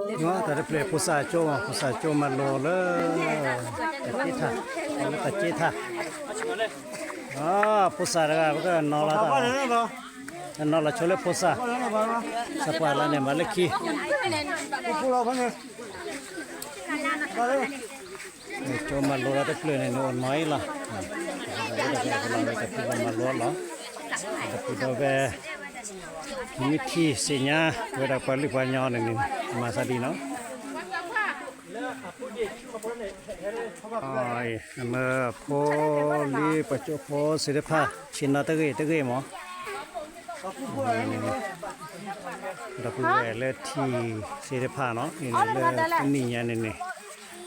တၢ်တဖျၢၣ်ဖိစၢ်ကၠိမး ဖိစၢ်ကၠိမၤလိလၢ တၢ်က့ထၣ် လၢတၢ်က့ထၣ် ဖိစၢ်တဂၤ ပကနီၤလီၤတၢ် နီၤလီၤဆိလၢဖိစၢ် စၢ်ပှၢ်လၢန့ၣ် မၤလၢခံ ကၠိမၤလိလၢတဖျၢၣ်န့ၣ်န့ၣ် အိၣ်နီၢ်အံၤလီၤ တၢ်ဖံးလီၤမၤလိလီၤ တၢ်ဖံးဒီးဝဲ မ့ၢ်ထံၣ်သ့ၣ်ညါ ဝဲဒၣ်ပှၤလုၢ်ပှၤကညီန့ၣ်န့ၣ် မၤသးဒ်နီၤ အမၢဖိလံ ပှၤကၠိဖိသ့ၣ်တဖၣ် ဆ့ၣ်နီၤတဂ့ၢ်တဂ့ၢ်မး ဒီပုၢ်ဝဲၢ်လၢထံၣ်သ့ၣ်တဖၣ်နီၤ အံၤန့ၣ်လၢတနံၣ်ညါန့ၣ်န့ၣ်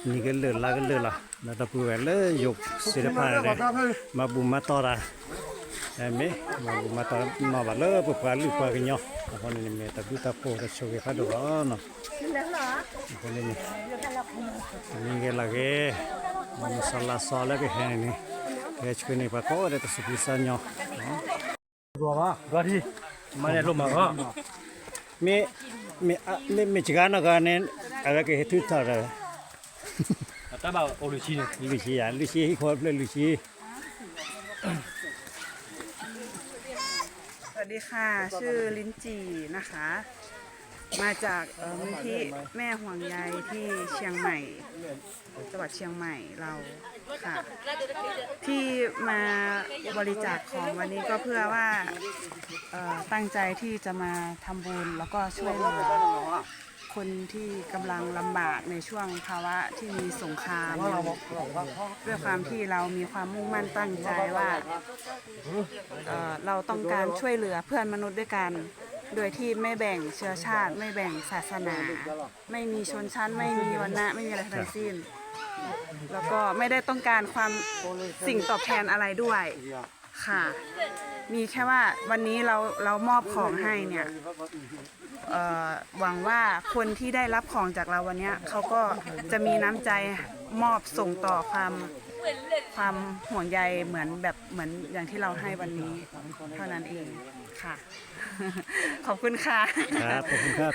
နံၤကလၢာ်လါကလၢာ်လီၤ ဒီပုၢ်ဝဲၢ်လၢယိၤသ့ၣ်တဖၣ်န့ၣ် မၤဘူၣ်မၤတီၢ်တၢ် မ့ၢ် မၤဘူၣ်မၤတီၢ်နီၢ်ဘၣ်လၢပပှၤလုၢ်ပှၤကညီ အဃိန့ၣ်န့ၣ် မ့ၢ်တၢ်ဘျုးတၢ်ဖှိၣ်တၢ်ဆိၣ်ဂ့ၤဖးဒိၣ်လီၤနီၤ အဃိန့ၣ်န့ၣ် တမံၤဂ့ၤလၢဂ့ၤ မုၢ်စီၤလါစီၤလၢကဟဲန့ၣ်န့ၣ် ကဟဲဆှၢန့ၢ်ပှၤကိးဂၤဒဲးတၢ်သူၣ်ဖှံသးညီ မ့ၢ် မ့ၢ် မ့ၢ်စှၤနီၢ်ဂၤန့ၣ် အဝဲကဟဲထုးထီၣ်ဒီး လွံၢ်ဆံယၤ လွံၢ်ဆံ ဟံၣ်ခိၣ်ဖျၢၣ်လွံၢ်ဆံ สวัสดีค่ะ ชื่อลิ้นจี่นะคะ มาจากเอ่อมูลนิธิแม่ห่วงใยที่เชียงใหม่ จังหวัดเชียงใหม่เราค่ะ ที่มาบริจาคของวันนี้ก็เพื่อว่าเอ่อตั้งใจที่จะมาทำบุญแล้วก็ช่วยเหลือคนที่กำลังลำบากในช่วงภาวะที่มีสงครามอยู่ด้วยความที่เรามีความมุ่งมั่นตั้งใจว่าเอ่อเราต้องการช่วยเหลือเพื่อนมนุษย์ด้วยกัน โดยที่ไม่แบ่งเชื้อชาติไม่แบ่งศาสนา ไม่มีชนชั้นไม่มีวรรณะไม่มีอะไรทั้งสิ้น แล้วก็ไม่ได้ต้องการความสิ่งตอบแทนอะไรด้วยค่ะ มีแค่ว่าวันนี้เราเรามอบของให้เนี่ยเอ่อหวังว่าคนที่ได้รับของจากเราวันเนี้ยเขาก็จะมีน้ำใจมอบส่งต่อความความห่วงใยเหมือนแบบเหมือนอย่างที่เราให้วันนี้เท่านั้นเองค่ะ ขอบคุณค่ะ ครับ ขอบคุณครับ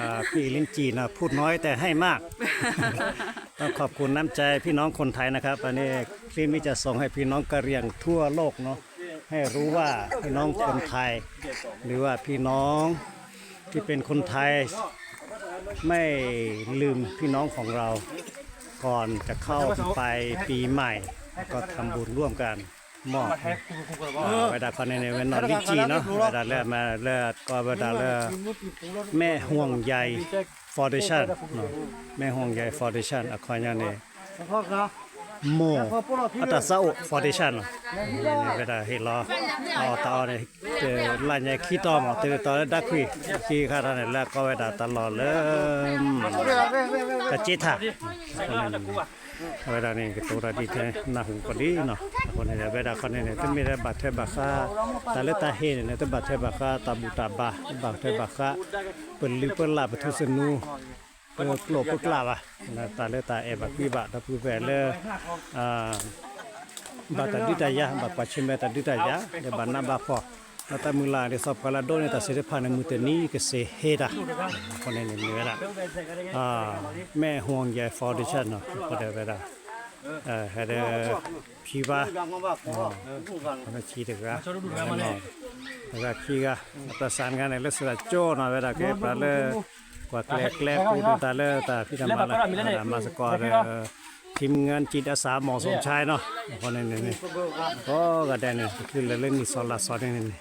อ่า พี่ลิ้นจี่นะ พูดน้อยแต่ให้มาก ต้องขอบคุณน้ำใจพี่น้องคนไทยนะครับ อันนี้คลิปนี้จะส่งให้พี่น้องกะเหรี่ยงทั่วโลกเนาะ ให้รู้ว่าพี่น้องคนไทย หรือว่าพี่น้องที่เป็นคนไทย ไม่ลืมพี่น้องของเรา ก่อนจะเข้าไปปีใหม่ ก็ทำบุญร่วมกัน မ့ၢ် ဝဲဒၣ်ခီန့ၣ်န့ၣ် ဝဲနီၢ်လံကံနီၤ ဝဲဒၣ်လၢမၤလၢကီဝဲဒၣ်လၢ แม่ห่วงใย Foundation แม่ห่วงใย Foundation အခီညါန့ၣ် မိၢ်အတၢ်သးအိၣ် Foundation နီၤ ဝဲဒၣ်ဟ့ၣ်လီၤ အီၣ်တၢ်အီၣ်န့ၣ် လါညါခံတီၤမး တုၤတီၤလၢဒၣ်ခွံ ခံခါထီၣ်န့ၣ် လၢကီဝဲဒၣ်တၢ်လီၢ်လၢ တၢ်က့ထၣ် အဝဲဒၣ်န့ၣ် ကတိၤတၢ်ဒ်ထဲနၢ်ဟူကီးလံနီၤ အဃိန့ၣ် ဝဲဒၣ်ခီန့ၣ်န့ၣ် တမ့ၢ်လၢဘၣ်ထွဲဘၣ်ဃး တၢ်လၢတၢ်ဟ့ၣ်န့ၣ်န့ၣ် တဘၣ်ထွဲဘၣ်ဃး တၢ်ဘူၣ်တၢ်ဘါ ဘၣ်ထွဲဘၣ်ဃး ပလုၢ်ပလၢ်ပထူသနူ ပကျိာ်ပကျးဘၣ် တၢ်လၢတၢ်အဲၣ်ဘၣ်ကွံဘၣ် ဒီပုၢ်ဝဲၢ်လၢ ဘၣ်တၢ်ဒုးတၢ်ယၤ ဘၣ်ကွၢ်ဆၢၣ်မဲာ်တၢ်ဒုးတၢ်ယၤ ဒီးဘၣ်နးဘၣ်ဖှီၣ် ဒီးတၢ်မုၢ်လၢ်ဒ်သိးပှၤလၢအဒိးန့ၢ်တၢ်သ့ၣ်တဖၣ်န့ၣ် မုၢ်တနံၤကစ့ၢ်ဟ့ၣ်တၢ် အဃိန့ၣ်န့ၣ်မ့ၢ်ဝဲဒၣ် แม่ห่วงใย Foundation နီၤ အဃိဒီးဝဲဒၣ် ဟဲဒီး ဖံဘါ အဆံတဂၤ တဂၤခံဂၤ အတၢ်စၢ်တဂၤန့ၣ် လၢစရၣ်ကၠိနီၤ ဝဲဒၣ်ကဲပှၤလၢ ကွၢ်ကျဲၤကျဲပူၤဒုးတၢ်လၢတၢ်ဖံးတၢ်မၤလၢ မၤသကိးဒီး ทีมงานจิตอาสาหมอสมชายနီၤ အဃိန့ၣ်န့ၣ် ကိးဂၤဒဲးန့ၣ် တချုးလၢၤလၢနံၣ်စီၤလါစီၤန့ၣ်န့ၣ်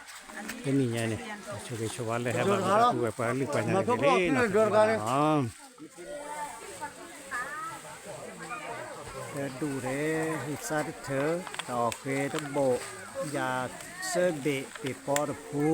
တနံၣ်ညါန့ၣ် ဆိၣ်ဂ့ၤဆိၣ်ဝါလၢဟဲဘၣ်ဒီးပုၢ်ဝဲၢ်ပှၤကလုာ်ပှၤကညီန့ၣ်တက့ၢ်လံနီၤ တဲဒူၣ်န့ၣ် ဟံၣ်သါတထၢၣ် တၢ်အီၣ်ဃ့တဘိၣ် ယၤသၢဘ့ၣ် ပ့ၤပီတဖု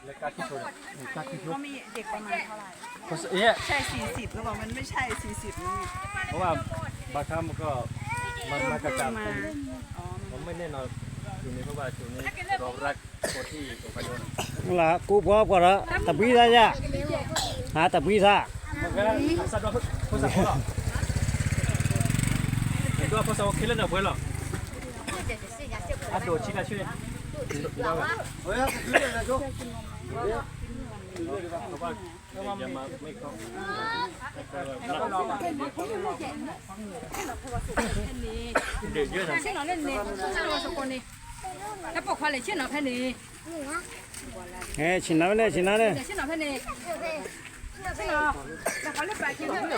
လဲၤကါထံၣ်ဆိ ကါထံၣ်ဆိ เด็กประมาณเท่าไหร่ ใช่สี่สิบหรือเปล่า มันไม่ใช่สี่สิบนะ เพราะว่าบางครั้งมันก็ มันมากระจาย มันไม่แน่นอน อยู่ในเพราะว่าอยู่ในรองรับคนที่อพยพ လၢကူပှၤပှၤဒီး တပှံသးယၤ ဟးတပှံသး ဆ့ၣ်နီၤန့ၣ် တၢ်ပိာ်ခွါလဲၤဆ့ၣ်နီၤဖဲန့ၣ် ဟဲဆ့ၣ်နီၤဖဲန့ၣ် ဆ့ၣ်နီၤဖဲန့ၣ် ဆ့ၣ်နီၤဖဲန့ၣ် ဆ့ၣ်နီၤ ဝဲဒၢးခိၣ်န့ၣ်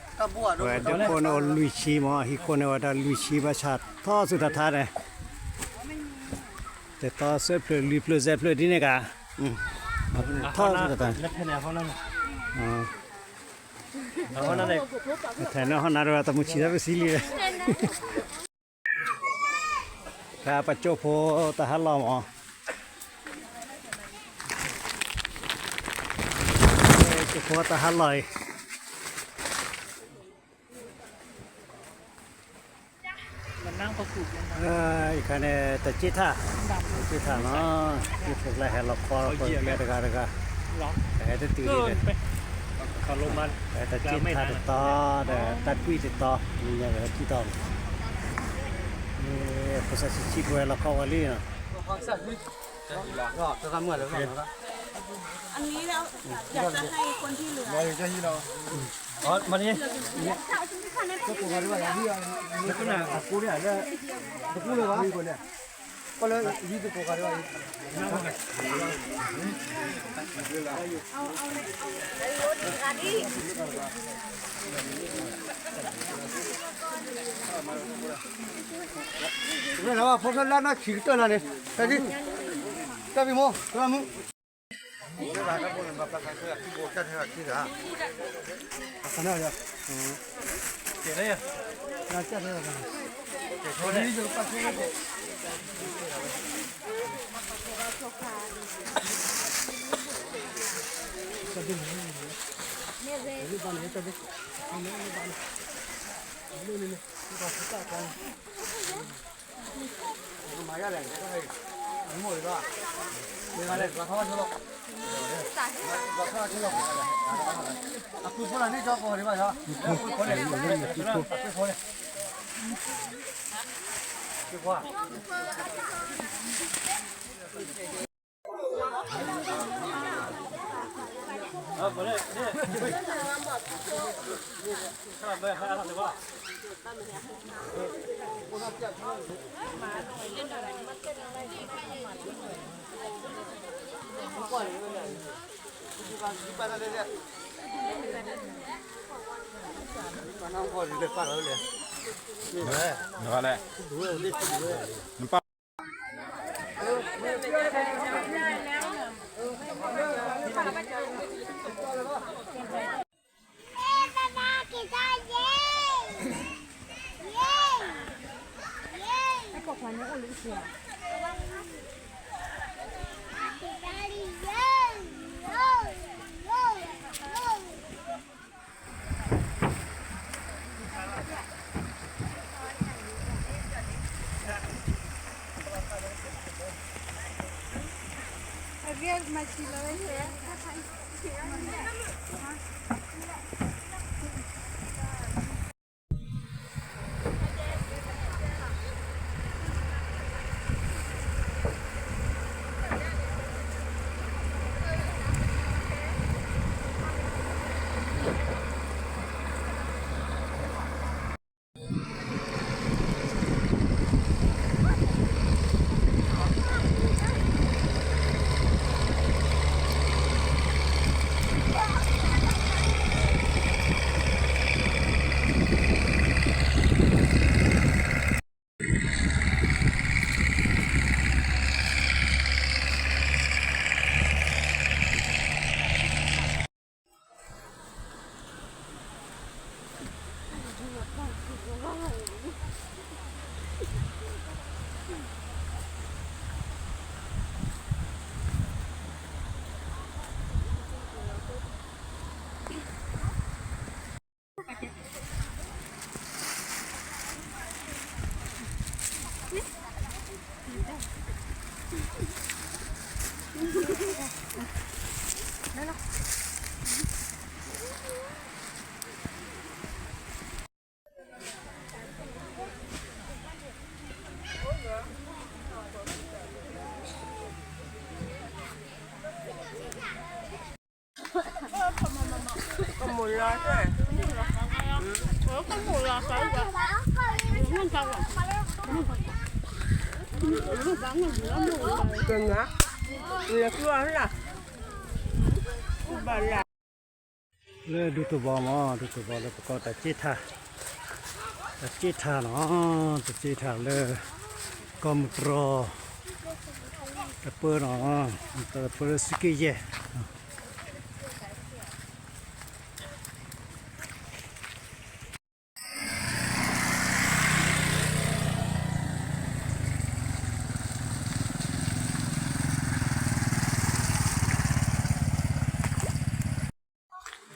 အိၣ်လွံၢ်ဆံမး ဟံၣ်ခိၣ်န့ၣ်ဝဲဒၣ်လွံၢ်ဆံဘၣ်ဆၣ်ထီၣ်ဆူတထါန့ၣ် တတီဆၢဖျၢၣ်လွံၢ်ဖျၢၣ်စဲးဖျၢၣ်ဒ်န့ၣ်ကါ ထီၣ်ဆူတထါ ထဲန့ၣ်ဟီၣ်နၤတဂၤ တမုၢ်ဆံးတၢ်ပစံလံ တၢ်ပကၠိဖိတၢ်ဟးလီၤမး ကၠိဖိတၢ်ဟးလီၤအံၤ ယခါန့ၣ် တက့ၢ်ထၣ် တက့ၢ်ထၣ်နီၤ က့ၢ်ဖိကျါဟဲလီၤခီလီၤဖိကျါတဂၤတဂၤ ဟဲတတုၤလံ တက့ၢ်ထၣ်တတီၤဒီး တၢ်ကွံတတီၤ မ့ၢ်ညါဝဲထံၣ်တီၤ ဖိစၢ်ဆံးဆံးဖိဝဲလီၤခီဝဲလံနီၤ อันนี้แล้วอยากจะให้คนที่เหลือ อ๋อ มานี่ ဖိသၣ်လၢနီၢ်ဆံးကတၢၢ်လၢန့ၣ် တၢ်ဒ် တၢ်ဘံမိၢ် သရၣ်မုၣ် လၢဒူသဝီမး ဒူသဝီလၢပကိးတၢ်စ့ထါ, တၢ်စ့ထါနီၤ, တၢ်စ့ထါလၢ ကီၢ်မုၢ်တြီၢ် တပၢနီၤ, တပၢလၢစူးက့ယဲ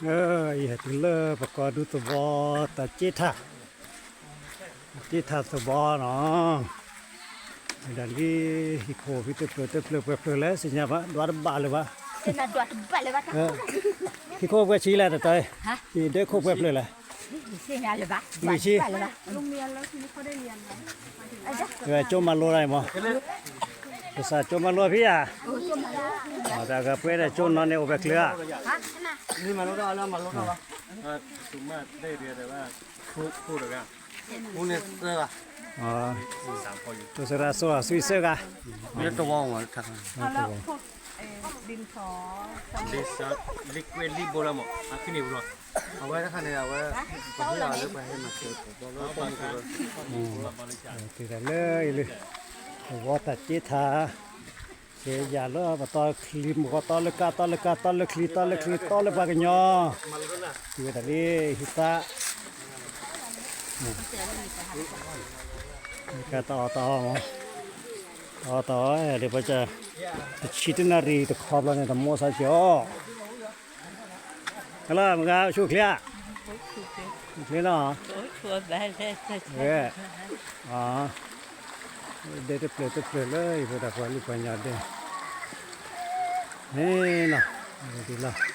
ၢ် ယဟဲတုၤလၢပကိးဒူသဝီ တၢ်စ့ထါ, တၢ်စ့ထါသဝီနီၤ, ဝဲဒၣ်လံ ဟံၣ်ခိၣ်ဖဲတဖျၢၣ်တဖျၢၣ်ပှဲၤဖျၢၣ်လဲၣ် သ့ၣ်ညါဘၣ် ဒွးတဘၣ်လၢၤဘၣ်, ဟံၣ်ခိၣ်ပှဲၤဆံလဲၣ်တတီၤ, ဟံၣ်ဒၢခိၣ်ပှဲၤဖျၢၣ်လဲၣ်, လွံၢ်ဆံ, ကၠိမၤလိတၢ်အံၤမး, ကစၢ်ကၠိမၤလိဖဲဧါ, တၢ်ဂၤပှဲၤဒီးကၠိနီၤန့ၣ်အိၣ်ဖဲချၢဧါ, တိစရၣ်စိၤအသွံၣ်စၢဂၤ, လၢတဝီ, လံကွဲးလံဘိလီၤမး အဝဲတခါန့ၣ် အဝဲ ပဟ့ၣ်အီၤလၢပှၤဟဲမၤစၢၤ တုၤလၢအံၤလံ, သဝီတၢ်စ့ထါ, ကဲယၤလၢပတီၢ်ချံမုၢ်ဂီၤ တီၢ်လၢကါ တီၢ်လၢကါ တီၢ်လၢချံ တီၢ်လၢချံ တီၢ်လၢပှၤကညီ, တုၤဝဲဒၣ်လံ ဟံၣ်သါ, ကတၢ်အီၣ်တၢ်အီမး, တၢ်အီၣ်တၢ်အီ, ဒ်ပှၤက တဆံတနၣ်ရံၣ်တခီဘျီန့ၣ် တမိၢ်စၢ်ကီး, ဟဲလီၤ မုၢ်ဂၤ ဆူၣ်ချ့ဧါ, ဆူၣ်ချ့နီၤ, ဒဲတဖျၢၣ်တဖျၢၣ်လၢယဖိတၢ်ပှၤလုၢ်ပှၤကညီဒဲ, န့ၣ်လီၤ, ဒ်လီၤ.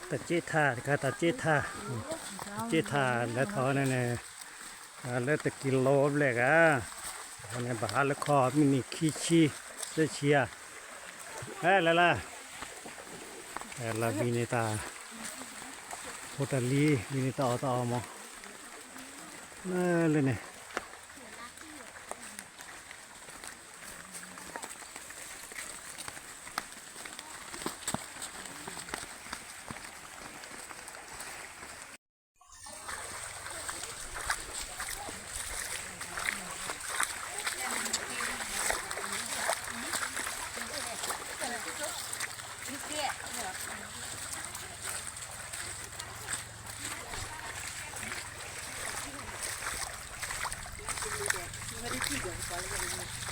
တၢ်စ့ထါတခါ တၢ်စ့ထါ, တၢ်စ့ထါလၢထီၣ်န့ၣ်န့ၣ်, လၢတကံလိဘျဲၣ်ဂၤ, အဃိန့ၣ် ဘၣ်ဟးလၢခီမုၢ်နံၤခံဆံ, သၢဆံဧါ, ဟဲလၢလၢ, လၢဘံန့ၣ်တၢ်, ဖိတၢ်လံၤ ဘံန့ၣ်တၢ်အီၣ်တၢ်အီမး, လၢန့ၣ် Ready to go.